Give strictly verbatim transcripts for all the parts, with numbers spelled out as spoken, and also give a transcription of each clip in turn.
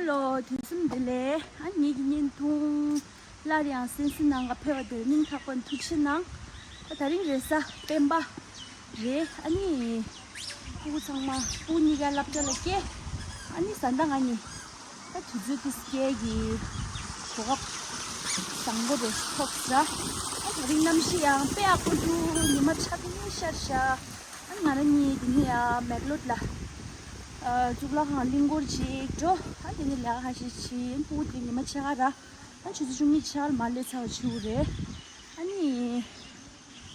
ལོ། དུས་གསུམ་བདེ་ལེགས། ཨ་ངེད་ཀྱི་བརྙན་ཐུང་སླར་ཡང་གསན་གཟིགས་གནང་ག་ཕེབས་པ་དེར་སྙིང་ཐག་པ་ནས་ཐུགས་རྗེ་གནང་། ད་ད་རིང་རེས་གཟའ་སྤེན་པ་རེད། ཨ་ནི་སྤུ་གུ་ཚང་མ་སྤུ་གུ་གཉིས་ཀ་སློབ་གྲྭ་ལ་སྐྱེལ། ཨ་ནི་བཟའ་ཟླ་ང་གཉིས་ད་དུས་ཚོད་དེ་སྐྱེལ་གྱི་གོ་སྐབས་བཟང་པོ་རེ་ཐོབ་ས། ཨ་ད་རིང་གནམ་གཤིས་ཡང་དཔེ་ཡག་པོ་འདུག་ཉི་མ་ཁྲ་ཐིང་ཤར་ཤག་ཨ་ང་རང་གཉིས་དེ་ནས་ཡ་མེག་ལོར་ལ་ཨ་གཙུག་ལག་ཁང་གླིང་སྐོར་ཅིག་འགྲོ། ཨ་དེ་ནས་ལས་ཀ་ཁ་ཤས་བྱེད། སྤུ་གུ་དེ་ཉི་མ་ཕྱེད་ཀ་ར། ཨ་ཆུ་ཚོད་བཅུ་གཉིས་ཕྱེད་ཀ་ལ་མར་སླེབས་ཚར་བ་བྱེད་དགོས་རེད། ཨ་ནི་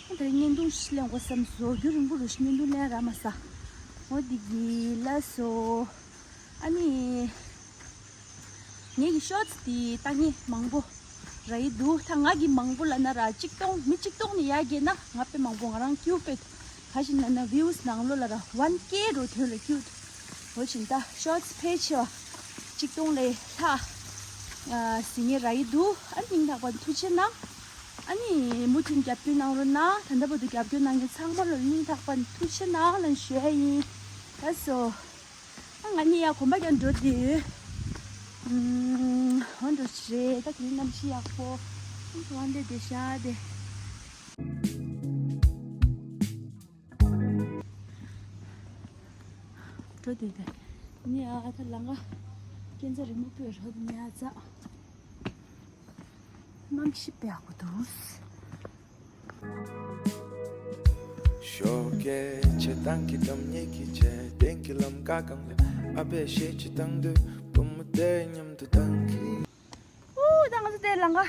ཨ་ད་བརྙན་ཐུང་ཞིག་ལེན་དགོས་བསམ་སོང་། རྒྱུན་རིང་པོ་རུ་ཞིག་བརྙན་ཐུང་ལེན་རག་མ་སོང་། འོ་འདི་གི་ལགས་སོ། ཨ་ནི་ངེད་ཀྱི་ཤོར་ཊི་སི་དེ་ལྟ་མཁན་མང་པོ་རག་གི་འདུག་ད་ང་གི་མང་པོ་ལབ་ན་ར་གཅིག་སྟོང་མི་གཅིག་སྟོང་ནས་ཡར་རྒྱས་ན་ང་དཔེ་མང་པོ་ང་རང་སྐྱིད་པོ་དཔེ། ག་ཞིག་ལབ་ན་ཝིའུ་སི་ནང་ལོགས་ལ་ར་ཝན་ཀེ་རུ་ཐོན་ལ་སྐྱིད་པོ། འོ་བྱས་ད་ཤོར་ཊི་སི་ཕལ་ཆེ་བ་གཅིག་སྟོང་ལས་ལྷག་ཨ་གཟིགས་མཁན་རག་གི་འདུག་ཨ་སྙིང་ཐག་པ་ནས་ཐུགས་རྗེ་གནང་། ཨ་ནི་མུ་མཐུད་རྒྱབ་སྐྱོར་གནང་རོགས་གནང་། ད་ལྟ་བར་དུ་རྒྱབ་སྐྱོར་གནང་མཁན་ཚང་མ་ལ་སྙིང་ཐག་པ་ནས་ཐུགས་རྗེ་གནང་ལབ་ཞུ་ཡ་ཡིན། ལགས་སོ། ཨ་ང་གཉིས་ཡ་གོམ་པ་རྒྱག་འགྲོ་དུས། ཨུམ། འོ་འགྲོ་ཞེས་ད་དེ་རིང་གནམ་གཤིས་ཡག་པོ། ཨ་ཝན་ཌེ་དེ་ཤ་དེ། འགྲོ་དུས་དེ། ནི་ཨ་ད་ལང་ཀ་སྐས་འཛེག་རིང་མོ་སྤོས་རོགས་དེ་ནི་ཨ་ཙག་གནམ་གཤིས་དཔེ་ཡག་པོ་འདུག་ཞོགས་ཀའི་ཆེ་ཐང་གི་འགྲམ་ཉེ་གི་ཆེ་སྟེང་གི་ལམ་ཀ་གང་ལ་ཨ་ཕས་གཞས་ཅིག་བཏང་དུས་བུ་མོ་དེ་མཉམ་དུ་བཏང་གི་ཨུ་ད་ང་ཚོ་དེ་ལང་ཀ་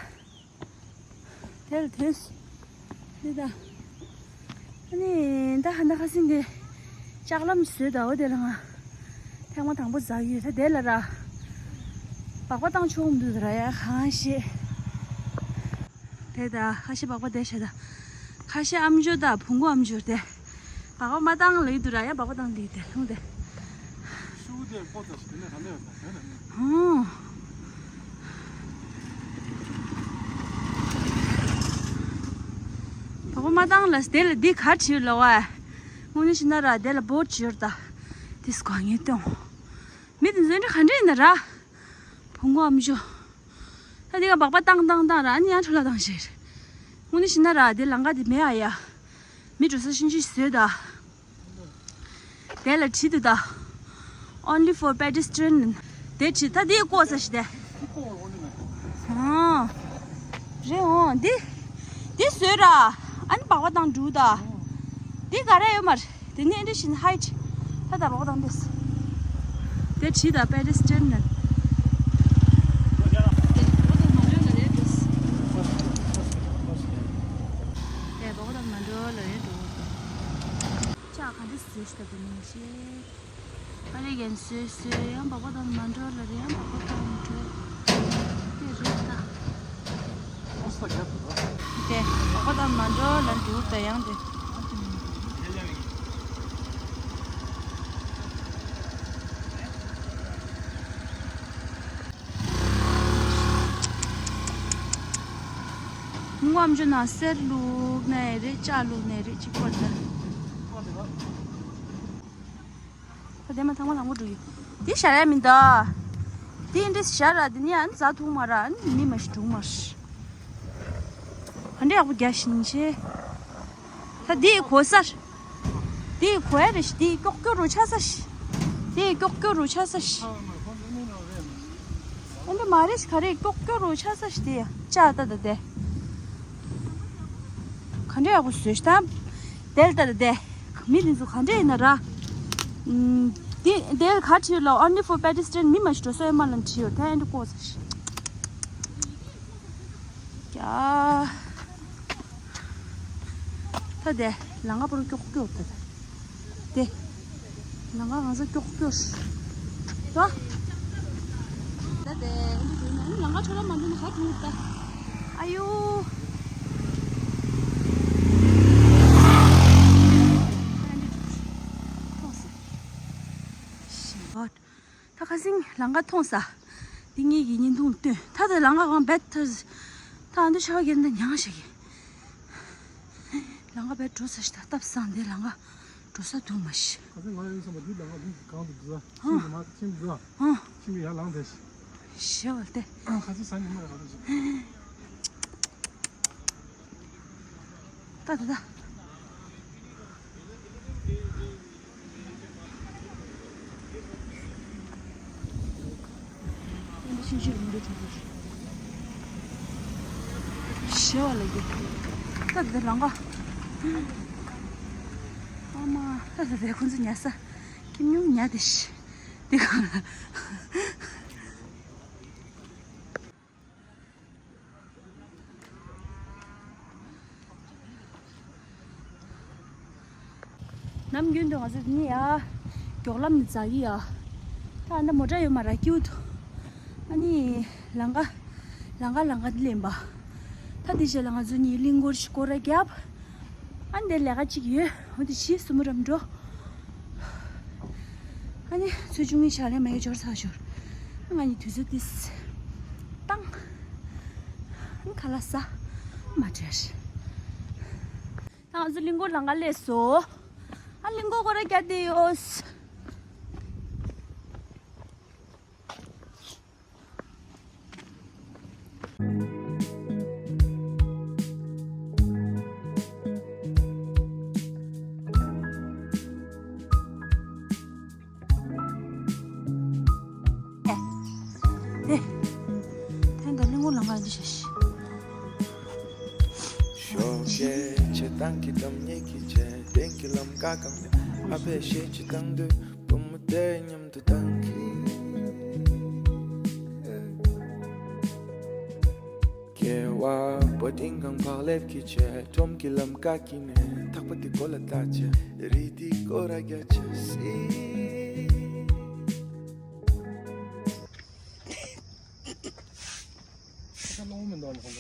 དེ་ལ་ཐོན་སོང་། འདི་ད། ཨ་ནི་ད་ཧ་ད་ཁ་སང་དེ་ལྕགས་ལམ་བཟོས་ད། འོ་དེ་ལ་ང་ཐེངས་མ་དང་པོ་འཛེགས་ཡོད། ད་དེ་ལ་ར་སྦག་སྦག་བཏང་ཆོག་མི་འདུག་ད་ར་ཡ་གང་ཤེས། དེ་ད་ཁ་ཤས་སྦག་སྦག་དེ་བྱས་ད། ཁ་ཤས་ཨ་མཆོག་དང་བུ་མོ་ཨ་མཆོག་དེ་སྦག་སྦག་མ་བཏང་ལབ་ཀྱི་འདུག་ར་ཡ་སྦག་སྦག་བཏང་ལབ་ཀྱི་དེ་ལྷུང་དེ། ཤུ་དེ་ཀོ་ཙ་ཞིག་དེ་ནས་ག་ལེར་ད་དེ་ལ་ནི། ཧུང་། སྦག་སྦག་མ་བཏང་ལབ་དེ་ལ་འདི་ག་བྲིས་ལོ་བ། དངོས་གནས་བྱས་ན་ར་དེ་ལ་བོར་ཌི་བྲིས་ཡོད་ད། དེ་སྐོར་ངས་སྟོན། མི་དེ་ཚོ་འདི་ག་འདྲ་ཡིན་ན་ར། བུ་མོ་ཨ་མཆོག་ད་འདི་ག་སྦག་སྦག་བཏང་བཏང་བཏང་ར་ཨ་ནི་ཡང་འཕྲོ་བརླག་བཏང་ཤེར། དངོས་གནས་བྱས་ན་ར་དེ་ལང་ཀ་དེ་མེད་ཨ་ཡ། མི་འགྲོ་ས་ཤིན་ཅི་བཟོས་ད། དེ་ལ་བྲིས་འདུག་ད། Only for pedestrian། དེ་བྲིས་ད་འདི་ཀོ་ཙ་ཞིག་དེ། ཨོ། རེད་འོང་འདི། འདི་བཟོས་ར། ཨ་ནི་སྦག་སྦག་བཏང་འདུག་ད། འདི་ག་རེ་ཡོད་མ་རེད། དེ་ནས་ཨེ་འདྲ་བཞིན་ཧའིཊ། ད་ད་སྦག་སྦག་བཏང་འདུག་དེ་བྲིས་ད་པེ་ཌི་སི་ཊི་རི་ཡན་ནི། དེ་སྦག་སྦག་བཏང་མ་འགྲོ་ལ་རེད་འགྲོ། དེ་སྦག་སྦག་བཏང་མ་འགྲོ་ལ་རེད་འགྲོ། ལྕགས་ག་འདྲ་བཟོས་ཤག་དེ་མིན་ཤེས། ཨ་རེ་རྒན་བཟོས་བཟོས་ཡང་སྦག་སྦག་བཏང་མ་འགྲོ་ལ་རེད། ཡང་སྦག་སྦག་བཏང་འགྲོ། དེ་རེད་ད། དེ་སྦག་སྦག་བཏང་མ་འགྲོ་ལ་འགྲོ་ད་ཡང་དེ། ངོམ་ཆུ་ནང་གསེར་བླུགས་ནའི་རེད། ལྕགས་བླུགས་ནའི་རེད། གཅིག་པ་རེད། ད་དེ་མ་ཐང་མ་དང་པོ་འགྲོ་ཡི། འདི་བཞག་ཡ་མིན་ད། འདི་འདྲ་བཞག་ར་འདི་ནི་ཨ་ནི་ཟ་ཐུབ་མ་ར། ཨ་ནི་མི་མ་ཤི་འགྲོ་མ་ཤི། ག་འདྲ་ཡག་པོ་རྒྱག་ཤིང་ཆེ། ད་འདི་གོ་ས་རེད། འདི་གོ་ཡ་རེད་ཤི། འདི་ཀྱོག་ཀྱོག་རུ་ཆགས་ས་ཤི། འདི་ཀྱོག་ཀྱོག་རུ་ཆགས་ས་ཤི། ཨ་འདྲ་མ་རེད་ཤི། ག་རེ་ཀྱོག་ཀྱོག་རུ་ཆགས་ས་ཤི། དེ་ཡ་ལྕགས་ད་ད་དེ། ག་འདྲ་ཡག་པོ་བཟོས་ཤི་ད། དེ་ལ་ད་ད་དེ། མི་དེ་ཚོ་ག་འདྲ་ཡིན་ན་ར། ཨུམ། དེ་དེ་ལ་ག་བྲིས་ལ་Only for pedestrian། མི་མ་ཤི་འགྲོ་ས་ཡོད་མ་ལ་བྲིས་ཡོད། ད་ཨ་འདྲ་ཀོ་ས་ཤི། ཡ། ད་དེ་ལང་ཀ་པོ་རུ་ཀྱོག་ཀྱོག་ད་དེ། དེ། ལང་ཀ་གང་ས་ཀྱོག་ཀྱོག་ཤི། ད། ད་དེ་འདི་དེ་ན་ལང་ཀ་ཁྲོ་ལ་མ་འདུག་ན་ཁ་ཐུག་ད། ཨ་ཡོ། ད་ཁ་སང་ལང་ཀ་མཐོང་ས། འདི་ངེད་ཀྱི་བརྙན་ཐུང་སྟོན། ད་ད་ལང་ཀ་གང་བེད་ཐ། ད་ཨ་འདི་ཤ་བ་གྱེན་ད་མྱང་ཞིག་གི། ལང་ཀ་བེད་འགྲོ་ས་ཤི། ད་སྟབས་བཟང་དེ་ལང་ཀ། འགྲོ་ས་འདུག་མ་ཤི། ཁ་སང་ང་ཡོང་བསམ་པ་འདི་ལ་ང་འདི་གང་དུ་འདུག་ཨ། ཁྱིམ་དུ་མ་ཁྱིམ་དུ་འདུག་ཨ། ཨ། ཁྱིམ་དུ་ཡར་ལངས་བསྡད་ཤི། ཞེ་བ་སྟེ། ཨ་ཁ་སང་ཟ་ཉི་མ་ཡ་ག་དུ་ཞིག་ད་ད་ད། ཞེ་བ་ལ་གི། ད་འདི་རང་ག། ཨ་མ། ད་ད་ད་ཁོང་ཚོ་ཉལ་ས། ཁྱིམ་ཉུང་ཉལ་དེ་ཤི། འདི་གང་ལ། ནམ་རྒྱུན་དུ་ང་ཚོ་འདི་ནས་ཡར་མགྱོགས་ལམ་ནས་འཛེག་གི་ཡོད། ད་ཨ་ནི་མོ་ཊ་ཡོད་མ་རེད། སྐྱིད་པོ་འདུག་ཨ་ནི་ལམ་ཁ་ལམ་ཁ་ལམ་ཁ་འདི་ལེན་པ། ད་འདི་རྗེས་ལ་ང་ཚོ་གཉིས་གླིང་སྐོར་ཞིག་སྐོར་ར་བརྒྱབ། ཨ་ནི་འདིར་ལས་ཀ་གཅིག་ཡོད། འོ་འདི་ཕྱིས་སུ་མོ་ཊ་འགྲོ། ཨ་ནི་ཚོ་ཆུང་ངུའི་ཕྱག་ལས་མ་ཡོད་འབྱོར་ཚར་ཞོར། ང་གཉིས་དུས་ཚོད་ཏིས་བཏང་། ཨ་ནི་ཁ་ལག་ཟ། མ་བྲལ། ད་ང་ཚོ་གླིང་སྐོར་ལམ་ཁ་སླེབས་སོང་། ཨ་གླིང་སྐོར་སྐོར་ར་བརྒྱབ་བསྡད་ཡོད། ཨེ། ཨེ། ད་ལྟ་གླིང་སྐོར་ལམ་ཁ་འདི་བྱས་ཤིག་ཤོག་གེ་ཆེ་ཏང་གི་འགྲམ་ཉེ་གི་ཆེ་ཏེང་གི་ལམ་ཀ་གང་ནས་ཨ་ཕས་ཤེས་ཅི་ཏང་དུས་བུ་མོ་དེ་མཉམ་དུ་ཏང་གི། ཀེ་བ་པོ་ཏིང་གང་བག་ལེབ་ཀྱི་ཆེ་ཁྲོམ་གྱི་ལམ་ཀ་གི་ནས་ཐག་པ་དེ་གོ་ལ་ལྟ་ཆེ་རི་དེ་གོ་ར་རྒྱ་ཆེ་སི། ཁ་ལོང་མི་འདུག་ནི་ཁོང་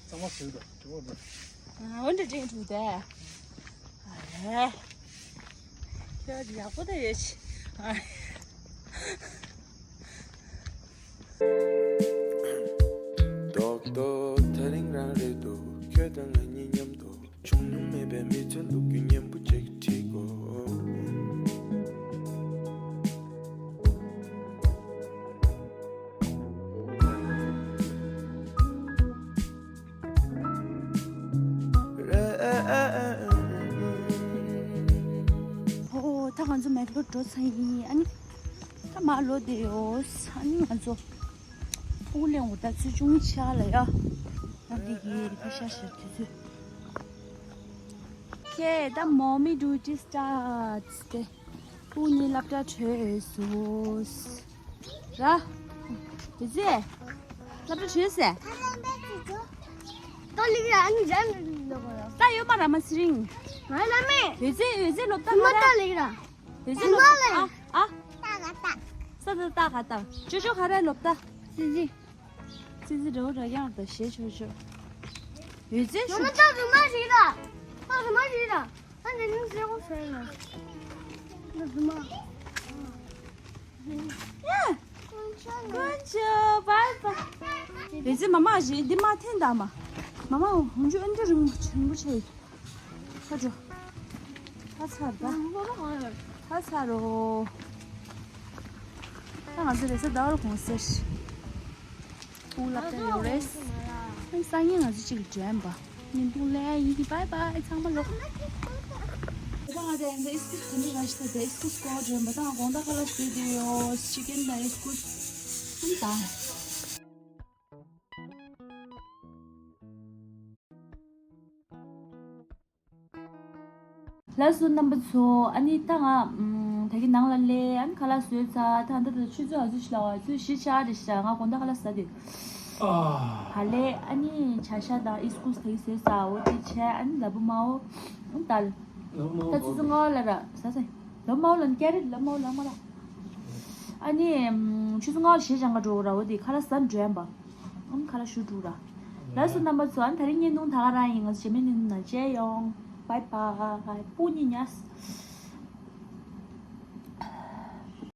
ཚོ་གཙང་མ་བཟོས་འདུག་ཇོ་བོ་འདུག་ཨ་འོན་ཏེ་འདྲེན་ཐུབ་དེ། ཨ་རེ། ཁྱོད་ཡག་པོ་ད་ཡོད་ཆི། ཨ་རེ། རྡོག་རྡོག་ཐག་རིང་རང་རེད་འདུག་ཁྱོད་དང་ང་གཉིས་མཉམ་དུ། བྱུང་མྱོང་མེད་པའི་མི་ཚོའི་ལོ་རྒྱུས་སྙན་པོ་ཅིག་བྲིས་དགོས། ཨོ། ད་ང་ཚོ་མེག་ལོར་འགྲོ་ཚར་ཡིན། ཨ་ནི་ད་མར་ལོག་བསྡད་ཡོད། ཨ་ནི་ང་ཚོ་ཕྲུ་གུ་གླེང་འོ་ད་ཚོ་ཆུང་ཆགས་ལ་ཡ། ང་འདི་གི་ཕ་ཤ་ཤ་དུས་ཚོད། Okay, the mommy duty starts. དེ་ཕྲུ་གུ་གཉིས་སློབ་གྲྭ་བྲོས་སོང་། ར། བུ་ཚེ། སློབ་གྲྭ་བྲོས་ཟེར། ཏོ་ལིག་ར་ཨ་ནི་ཇན་ལོ་གོ་ར། ད་ཡོད་མ་ར་མ་སི་རིང་། ང་ལ་མེ། བུ་ཚེ་བུ་ཚེ་སློབ་གྲྭ་མ་ག་ར། ཏོ་ལིག་ར། བུ་ཚེ་སློབ་གྲྭ་ཨ་ཨ། ས་ད་ཏ་ག་ཏ། ཅོ་ཅོ་ག་ར་སློབ་གྲྭ། སི་ཙི། སི་ཙི་འགྲོ་ར་ཡང་ད་ཞེས་ཆོག་ཆོག་བུ་ཚེ་ཤོག་ཏོ་རུ་མ་ཞིག་ར། ཏོ་རུ་མ་ཞིག་ར། ཨ་ནི་ནི་ཟེར་གོ་ཟེར་ལ། ཏོ་རུ་མ། ཡ། ཀུན་ཆོ་བའི་བའི། བུ་ཚེ་མ་མ་ཞིག་འདི་མ་འཐེན་ད་མ། མ་མ་འོང་ཆུ་ཨན་ཏི་རིང་མོ་ཆེན་པོ་ཆེ། ཁ་ཅོ། ཁ་ཚར་ད། ཁ་ཚར་རོ། ད་ང་ཚོ་རེས་གཟའ་ཟླ་བར་དགོང་ཟེར། ཁོང་སློབ་གྲྭ་ཡོད་རེད། སང་ཉིན་ང་ཚོ་གཅིག་འགྲན་པ། ཉིན་ཐུང་ལེན་ཡིན་གི། བའི་བའི། ཚང་མ་ལོག་ད་ང་དེ་འདི་ཨིས་ཀུ་སི་ག་འདྲ་ར་ཤི་ད་དེ་ཨིས་ཀུ་སི་གོ་འགྲན་པ། ད་ང་དགོང་དག་ཁ་ལག་ཞིག་དེ་ཡོ་ཅི་ཀན་ད་ཨིས་ཀུ་སི། ཨ་ནི་ད། ལགས་སོ་རྣམ་པ་ཚོ། ཨ་ནི་ད་ང་ད་གི་ནང་ལ་སླེབས། ཨ་ནི་ཁ་ལག་བཟོས་ཚར། ད་ད་ད་ཆུ་ཚོད་ཨ་ཚོད་ཞིག་ལ་བ་ཚོད་བཞི་ཆགས་རེད་ཤག་ང་དགོང་དག་ཁ་ལག་ཟ་དུས། ཨ་ལས་ཨ་ནི་ཇ་ཤ་དང་ཨིས་ཀུ་སི་ད་གི་བཟོས་ཚར། འོ་དེ་བྱས་ཨ་ནི་ལ་ཕུག་མའོ་ཨ་ནི་ད་ལ། ད་ཆུ་ཚོད་ལྔ་པ་ལ་ར་ཟ་ཟ། ལ་ཕུག་མའོ་ལ་ནི་ཀེ་རེ་ལ་ཕུག་མའོ་ལ་མ་ལ། ཨ་ནི་ཆུ་ཚོད་ལྔ་པ་ལ་གཞས་སྦྱང་ག་འགྲོ་ར། འོ་དེ་ཁ་ལག་ཟ་འགྲོ་ཡིན་པ། ཨང་ཁ་ལག་ཞུ་འགྲོ་ར། ལགས་སོ་རྣམ་པ་ཚོ། ཨ་ནི་ད་རིང་བརྙན་ཐུང་ད་ག་རང་ཡིན། ང་ཚོ་རྗེས་མའི་བརྙན་ཐུང་ནང་མཇལ་ཡོང་། བའི་བའི། སྤུན་གཉིས་ཉལ།